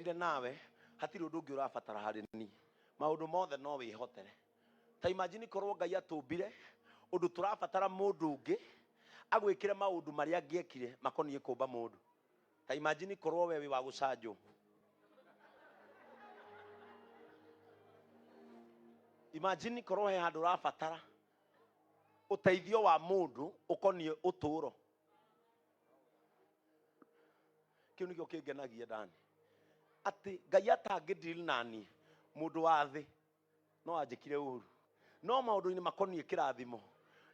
Angĩerire nawe hatirĩ ũndũ ũngĩ ũrabatara harĩ niĩ, maũndũ mothe no wĩhotere. Ta imagine korwo Ngai atũmbire ũndũ tũrabatara mũndũ ũngĩ agwĩkĩre maũndũ marĩa angĩekire makoniĩ kũmba mũndũ. Ta imagine korwo we wĩ wa gũcanjwo. Imagine korwo he handũ ũrabatara ũteithio wa mũndũ ũkoniĩ ũtũũro. Kĩu nĩkĩo kĩngenagia ndani, atĩ Ngai atangĩ deal nani mũndũ wa thĩ no anjĩkire ũru, no maũndũ-inĩ makoniĩ kĩrathimo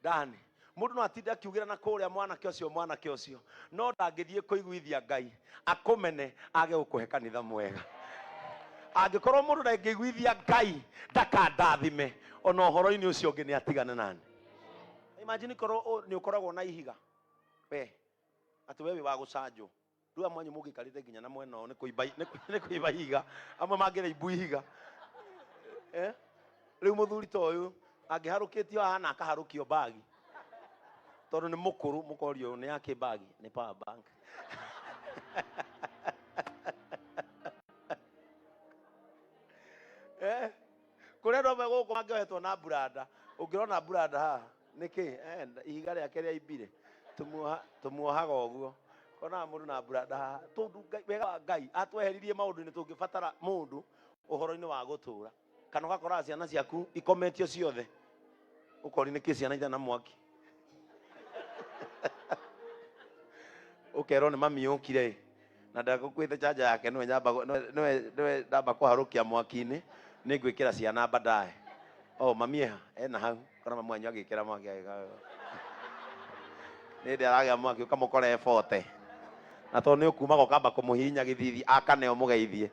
ndani mũndũ no atinde akiugĩra na kũrĩa mwanake ũcio mwanake ũcio, no ndangĩthiĩ kũiguithia Ngai akũmene age gũkũhe kanitha mwega. Angĩkorwo mũndũ ndangĩiguithia Ngai ndakandathime, ona ũhoro-inĩ ũcio ũngĩ nĩ atigane nani. Imagine korwo nĩ ũkoragwo na ihiga we atĩ we wĩ wa gũcanjwo, rĩu amwe anyu mũngĩikarĩte nginya na mwena ũyũ nĩ kũimba ihiga, amwe mangĩra imbu ihiga. Rĩu mũthuri ta ũyũ angĩharũkĩtio haha na akaharũkio bagi tondũ nĩ mũkũrũ, mũkorio nĩ yake bagi nĩ power bank. Kũrĩ andũ amwe gũkũ mangĩohetwo na mburanda, ũngĩrona mburanda haha nĩkĩ? Ihiga rĩake rĩa imbire tũmuohaga ũguo, konaga mũndũ na mburanda haha, tondũ wega wa Ngai atweheririe maũndũ-inĩ tũngĩbatara mũndũ ũhoro-inĩ wa gũtũra. Kana ũgakoraga ciana ciaku ikometio ciothe, ũkori nĩkĩ ciana itarĩ na mwaki, ũkerwo nĩ mami ũkire na ndagũkuĩte chanja yake, nĩwe nyamba nĩwe ndamba kũharũkia mwaki-inĩ, nĩngwĩkĩra ciana baadaye. Oh, mami eha ena hau, kora mamu wanyu agĩkĩra mwaki agĩka nĩ ndĩ aragĩa mwaki, ũkamũkora ebote na tondũ nĩ ũkumaga ũkamba kũmũhihinya gĩthithi akane ũmũgeithie.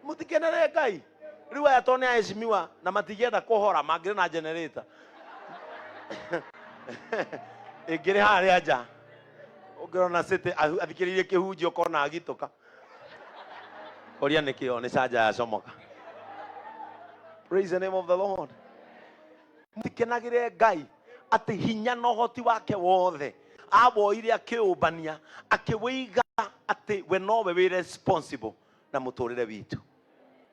Mũtikenere Ngai. Rĩu aya tondũ nĩ aheshimiwa na matingĩenda kũhora mangĩrĩ na generator ĩngĩrĩ harĩa nja, ũngĩrona city athikĩrĩirie kĩhunjio ũkona agitũka, ũria nĩkĩo nĩ canja yacomoka. Praise the name of the Lord. Mũtikenagĩre Ngai atĩ hinya na ũhoti wake wothe awoire akĩũmbania akĩwĩiga atĩ we nowe wĩ responsible na mũtũrĩre witũ.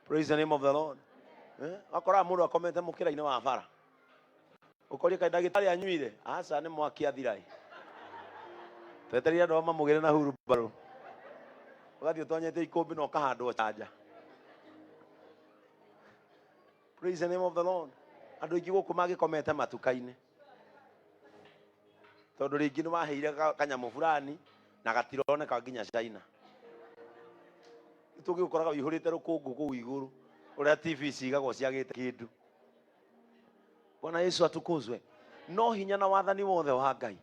Praise the name of the Lord. Wakoraga mũndũ akomete mũkĩra-inĩ wa bara, ũkoria kaĩ ndagĩtarĩ anyuire? Aca, nĩ mwaki athira. Twetereire andũ mamũgĩre na hurumbarũ, ũgathiĩ ũtonyete ikũmbĩ na ũkahandwo canja. Praise the name of the Lord. Andũ aingĩ gũkũ mangĩkomete matuka-inĩ tondũ rĩngĩ nĩ waheire kanyamũ fulani na gatironeka nginya China. Tũngĩgũkoraga ũihũrĩte rũkũngũ kũu igũrũ ũrĩa TV cigagwo ciagĩte kĩndũ. Bwana Yesu atukuzwe. No hinya na wathani wothe wa Ngai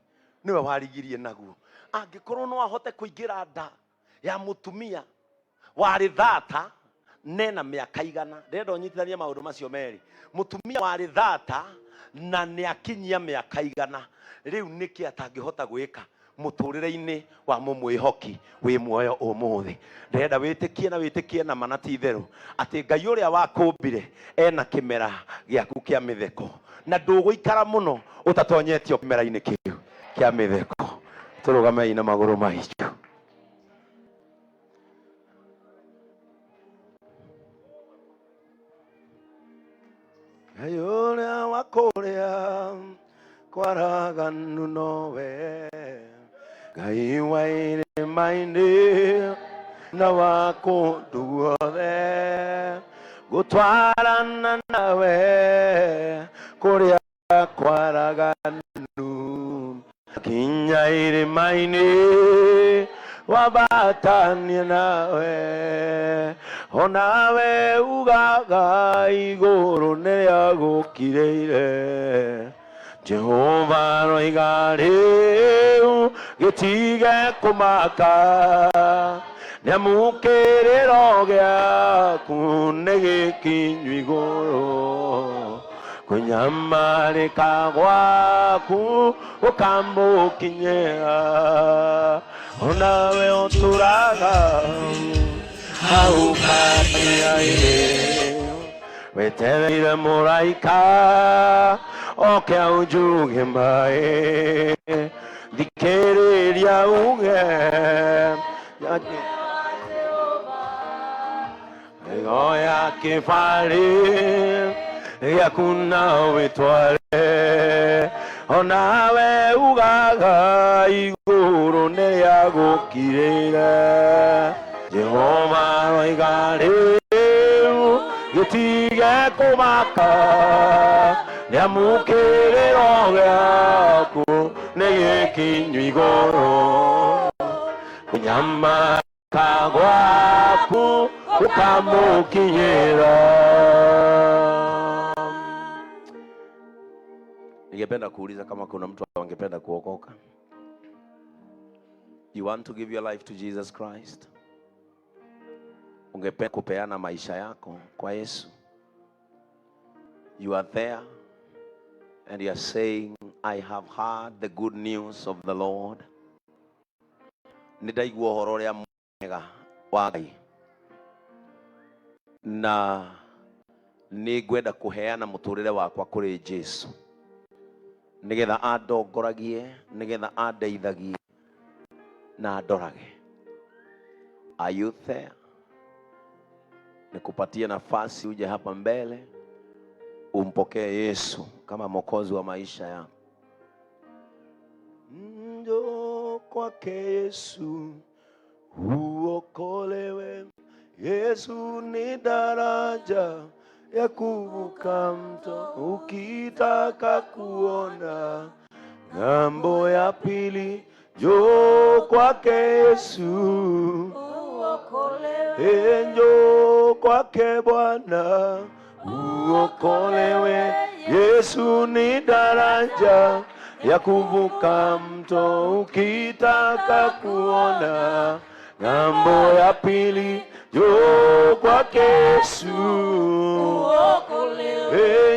niwe warigirie naguo. Angĩkorwo no ahote kũingĩra nda ya mũtumia warĩ thata nena mĩaka igana, ndĩrenda ũnyitithanie maũndũ macio merĩ. Mũtumia warĩ thata na nĩakinyia mĩaka igana, rĩu nĩkĩ atangĩhota gwĩka mũtũrĩre-inĩ wa mũmwĩhoki wĩ muoyo ũmũthĩ? Ndĩrenda wĩtĩkie na wĩtĩkie na mana ti itherũ atĩ Ngai ũrĩa wakũmbire ena kĩmera gĩaku kĩa mĩtheko, na ndũgũikara mũno ũtatonyetio kĩmera-inĩ kĩu kĩa mĩtheko. Tũrũgamei na magũrũ maitũ. Ngai ũrĩa wa kũrĩa kwaraganu nowe, Ngai wa irĩma-inĩ na wa kũndũ guothe, gũtwarana nawe kũrĩa kwaraganu kinya irĩma-inĩ wambatanie nawe, onawe ugaga igũrũ nĩrĩagũkirĩire. Jehova aroiga rĩu gĩtige kũmaka, nĩamu kĩrĩro gĩaku nĩ gĩkinyu igũrũ, kũnyamarĩka gwaku gũkamũkinyĩra, onawe ũtũraga hau karia-inĩ. Wetereire mũraika oke aunjuge maĩ, thikĩrĩria uge oya kĩbarĩ gĩaku na wĩtware, onawe ugaga igũrũ nĩ rĩagũkirĩire. Jehova aroiga rĩu gĩtige kũmaka, nĩamu kĩrĩro gĩaku nĩ gĩkinyu igũrũ, kũnyamarĩka gwaku gũkamũkinyĩra. Ningependa kuuliza kama kuna mtu angependa kuokoka. You want to give your life to Jesus Christ? Ungependa kupeana maisha yako kwa Yesu? You are there and you are saying, "I have heard the good news of the Lord. Nĩndaigua ũhoro ũrĩa mwega wa Ngai na nĩngwenda kũheana mũtũrĩre wakwa kũrĩ Jesu nĩgetha andongoragie, nĩgetha andeithagie na andorage." Are you there? Nikupatie nafasi uje hapa mbele umpokee Yesu kama mwokozi wa maisha yako. Njoo kwake Yesu uokolewe. Yesu ni daraja ya kuvuka mto, ukitaka kuona ng'ambo ya pili, njoo kwake Yesu. Njoo kwake Bwana uokolewe. Yesu ni daraja ya kuvuka mto, ukitaka kuona ng'ambo ya pili, njoo kwake Yesu.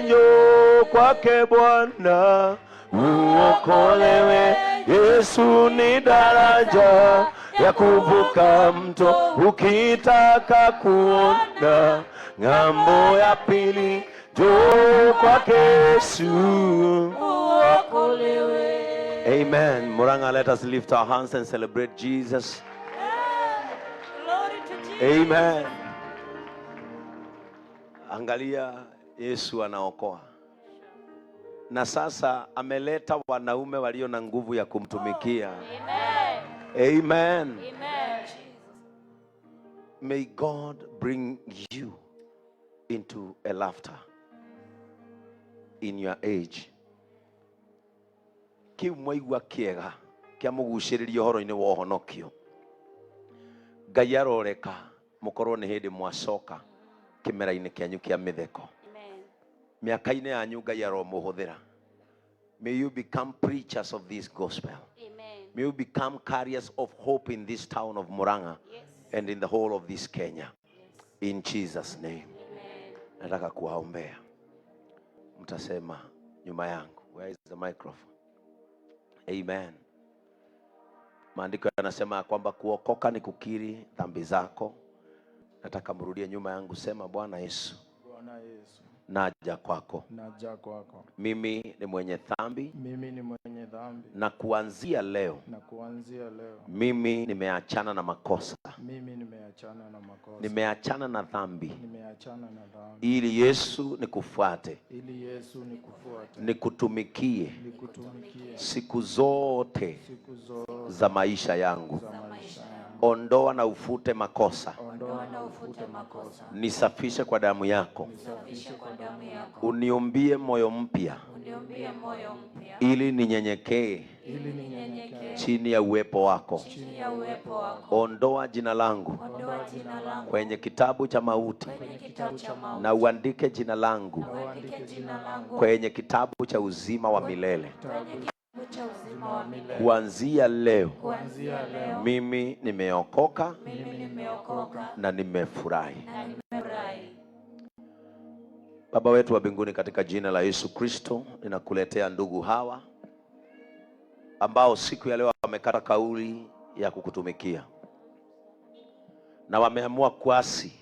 Njoo kwake Bwana uokolewe. Yesu ni daraja ya kuvuka mto, ukitaka kuona ng'ambo ya pili, njoo kwake Yesu. Amen. Muranga, let us lift our hands and celebrate Jesus. Glory to Jesus. Amen. Angalia, Yesu anaokoa. Na sasa ameleta wanaume walio na nguvu ya kumtumikia. Amen. Amen. Amen. May God bring you into a laughter in your age. Kiu mwaigua kĩega kĩa mũgucĩrĩria ũhoro-inĩ wa ũhonokio. Ngai aroreka mũkorwo nĩ hĩndĩ mwacoka kĩmera-inĩ kĩanyu kĩa mĩtheko. Amen. Mĩaka-inĩ yanyu Ngai aromũhũthĩra. May you become preachers of this gospel. Amen. May you become carriers of hope in this town of Murang'a and in the whole of this Kenya. In Jesus' name. Amen. Nataka kuwaombea. Mtasema nyuma yangu. Where is the microphone? Amen. Maandiko yanasema ya kwamba kuokoka ni kukiri dhambi zako. Nataka mrudie nyuma yangu, sema: "Bwana Yesu, Bwana Yesu, naja kwako. Naja kwako. Mimi ni mwenye dhambi Mimi ni mwenye dhambi na kuanzia leo na kuanzia leo mimi nimeachana na makosa, mimi nimeachana na makosa, nimeachana na dhambi, nimeachana na dhambi, ili Yesu nikufuate, ili Yesu nikufuate, nikutumikie nikutumikie siku zote siku zote za maisha yangu. Za maisha yangu. Ondoa na ufute makosa, Ondoa na ufute makosa, nisafishe kwa damu yako, nisafishe kwa damu yako, uniumbie moyo mpya, Uniumbie moyo mpya ili ninyenyekee ili ninyenyekee chini ya uwepo wako. Chini ya uwepo wako. Ondoa jina langu Ondoa jina langu kwenye kitabu cha mauti kwenye kitabu cha mauti na uandike jina langu na uandike jina langu kwenye kitabu cha uzima wa milele. Kwenye kitabu cha uzima wa milele. Kuanzia leo Kuanzia leo mimi nimeokoka mimi nimeokoka na nimefurahi. Na nimefurahi. Baba wetu wa mbinguni, katika jina la Yesu Kristo, ninakuletea ndugu hawa ambao siku ya leo wamekata kauli ya kukutumikia na wameamua kuasi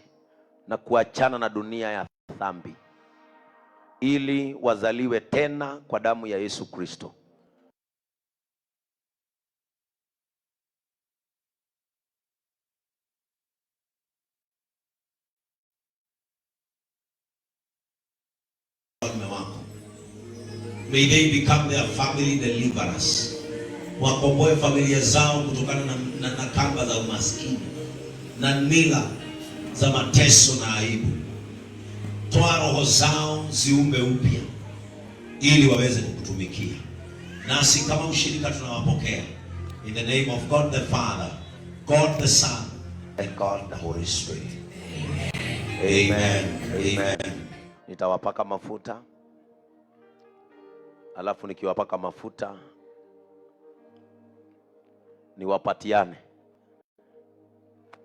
na kuachana na dunia ya dhambi. Ili wazaliwe tena kwa damu ya Yesu Kristo. Ufalme wako. May they become their family deliverers. Wakomboe familia zao kutokana na kamba za umaskini na nira za mateso na aibu. Toa roho zao ziumbe upya ili waweze kukutumikia. Nasi kama ushirika tunawapokea. In the name of God the Father, God the Son, and God the Holy Spirit. Amen. Amen. Nitawapaka mafuta, alafu nikiwapaka mafuta niwapatiane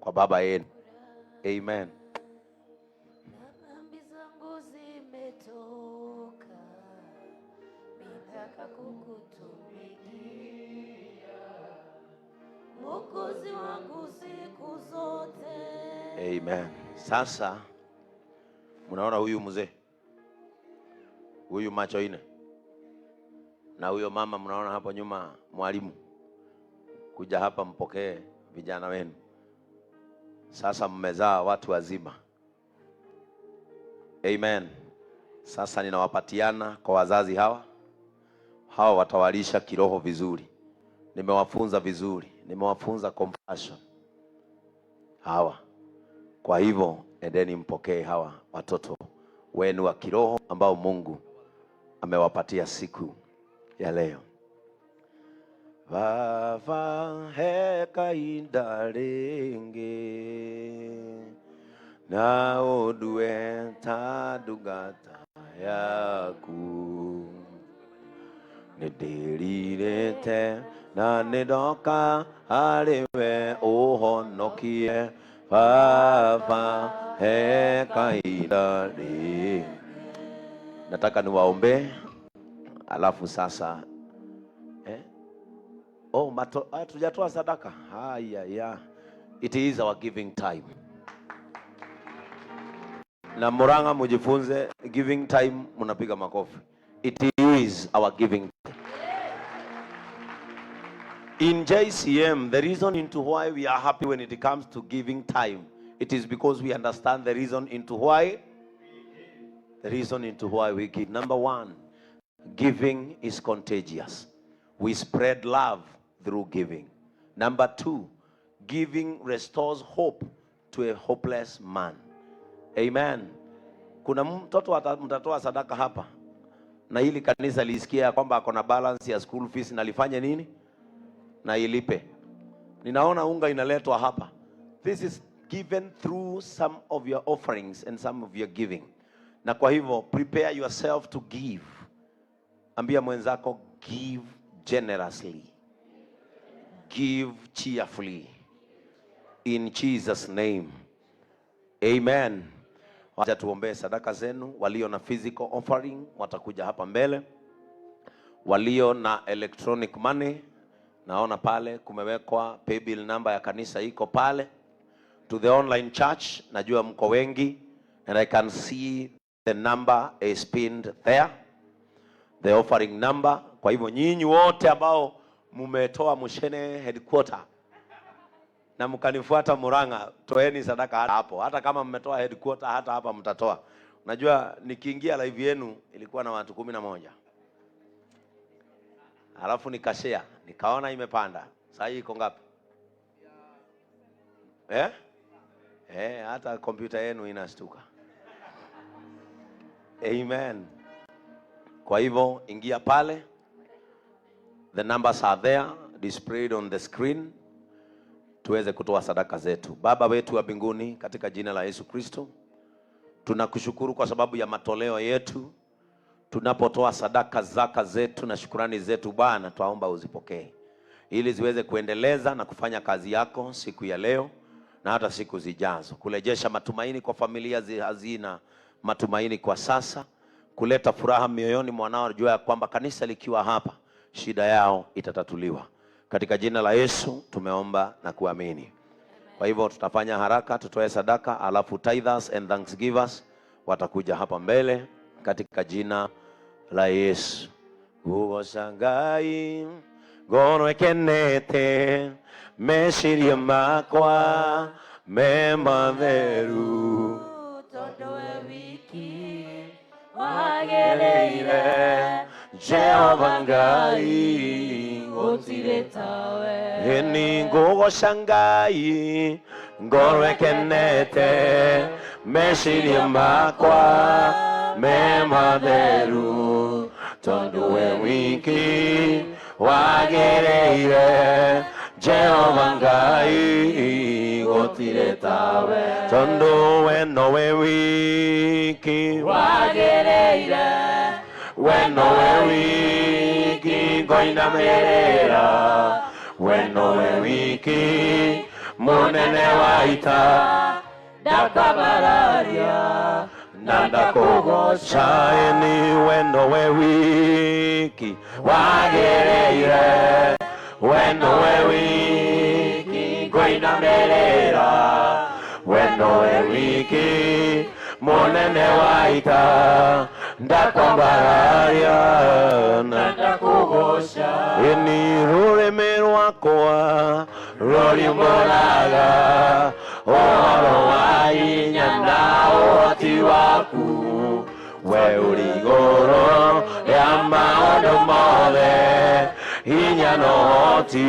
kwa baba yenu. Amen. Dhambi zangu zimetoka, nataka kukutumikia Mwokozi wangu siku zote. Amen. Sasa mnaona huyu mzee, huyu macho ine, na huyo mama mnaona hapo nyuma, mwalimu, kuja hapa mpokee vijana wenu. Sasa mmezaa watu wazima. Amen. Sasa ninawapatiana kwa wazazi hawa. Hawa watawalisha kiroho vizuri. Nimewafunza vizuri, nimewafunza compassion hawa. Kwa hivyo endeni mpokee hawa watoto wenu wa kiroho ambao Mungu amewapatia siku ya leo. Baba he kahinda rĩngĩ na ũndue ta ndungata yaku, nĩndĩrirĩte na nĩndoka harĩ we ũhonokie. Baba he kahinda rĩngĩ. Nataka niwaombee alafu sasa, eh? Oh, tujatoa sadaka. Haya ya. It is our giving time. Na Murang'a mujifunze giving time, mnapiga makofi. It is our giving time. In JCM, the reason into why we are happy when it comes to giving time, it is because we understand the reason into why we give. Number one, giving is contagious. We spread love through giving. Number two, giving restores hope to a hopeless man. Amen. Kuna mtoto mtatoa sadaka hapa na hili kanisa lisikia kwamba ako na balance ya school fees na lifanye nini? Na ilipe. Ninaona unga inaletwa hapa. This is given through some of your offerings and some of your giving. Na kwa hivyo prepare yourself to give. Ambia mwenzako, give generously. Give cheerfully. In Jesus' name. Amen. Wacha tuombee sadaka zenu. Walio na physical offering watakuja hapa mbele. Walio na electronic money, naona pale kumewekwa paybill number ya kanisa iko pale. To the online church, najua mko wengi, and I can see the number is pinned there, the offering number. Kwa hivyo nyinyi wote ambao mmetoa Mushene headquarter na mkanifuata Murang'a, toeni sadaka hapo. Hata kama mmetoa headquarter, hata hapa mtatoa. Unajua nikiingia live yenu ilikuwa na watu 11. Alafu nikashare, nikaona imepanda. Sasa hii iko ngapi? Eh? Hata kompyuta yenu inashtuka. Amen. Kwa hivyo ingia pale. The numbers are there displayed on the screen. Tuweze kutoa sadaka zetu. Baba wetu wa mbinguni, katika jina la Yesu Kristo, tunakushukuru kwa sababu ya matoleo yetu. Tunapotoa sadaka zaka zetu na shukurani zetu, Bwana, twaomba uzipokee ili ziweze kuendeleza na kufanya kazi yako siku ya leo na hata siku zijazo, kurejesha matumaini kwa familia hazina matumaini kwa sasa, kuleta furaha mioyoni mwanao, jua ya kwamba kanisa likiwa hapa shida yao itatatuliwa. Katika jina la Yesu tumeomba na kuamini. Kwa hivyo tutafanya haraka, tutoe sadaka, alafu tithers and thanksgivers watakuja hapa mbele. Katika jina la Yesu. Gugoca Ngai ngoro ĩkenete, meciria makwa me matheru. Tondũ we wiki wagĩrĩire. Jehova Ngai, gũtirĩ tawe. Ĩni ngũgoca Ngai ngoro ĩkenete, meciria makwa me matheru, tondũ we wiki wagĩrĩire. Jehova Ngai, gũtirĩ tawe, tondũ we nowe wiki wagĩrĩire. We nowe wiki ngoinamĩrĩra, we nowe wiki mũnene wa ita. Ndakwambararia na ndakũgoca. Ĩni we nowe wiki wagĩrĩire, we nowe wiki ngoinamĩrĩra, we nowe wiki mũnene wa ita. Ndakwambararia na ndakũgoca. Ĩni rũrĩmĩ rwakwa rũriumbũraga ũhoro wa hinya na ũhoti waku. We ũrĩ igũrũ rĩa maũndũ mothe, hinya na ũhoti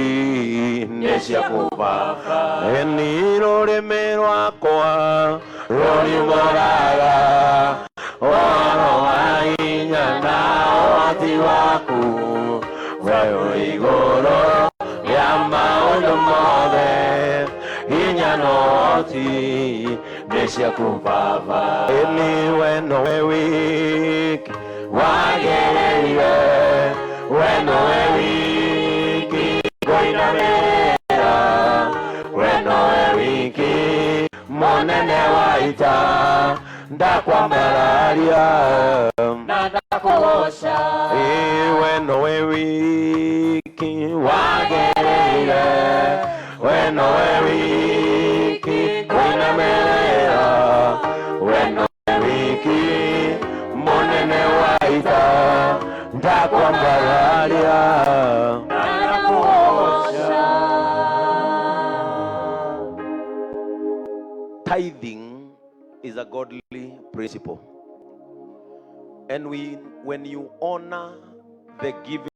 nĩ ciaku Baba. Ĩni rũrĩmĩ rwakwa rũriumbũraga ũhoro wa hinya na ũhoti waku. We ũrĩ igũrũ rĩa maũndũ mothe, hinya na ũhoti nĩ ciaku Baba. Ĩni we nowe wiki wagĩrĩire, we nowe wiki ngũinamĩrĩra, we nowe wiki mũnene wa ita. Ndakwambararia na ndakũgoca. We nowe wiki wagĩrĩire, we nowe wiki ngũinamĩrĩra, we nowe wiki mũnene wa ita. Ndakwambararia na ndakũgoca. Tithing is a godly principle. And when you honor the giving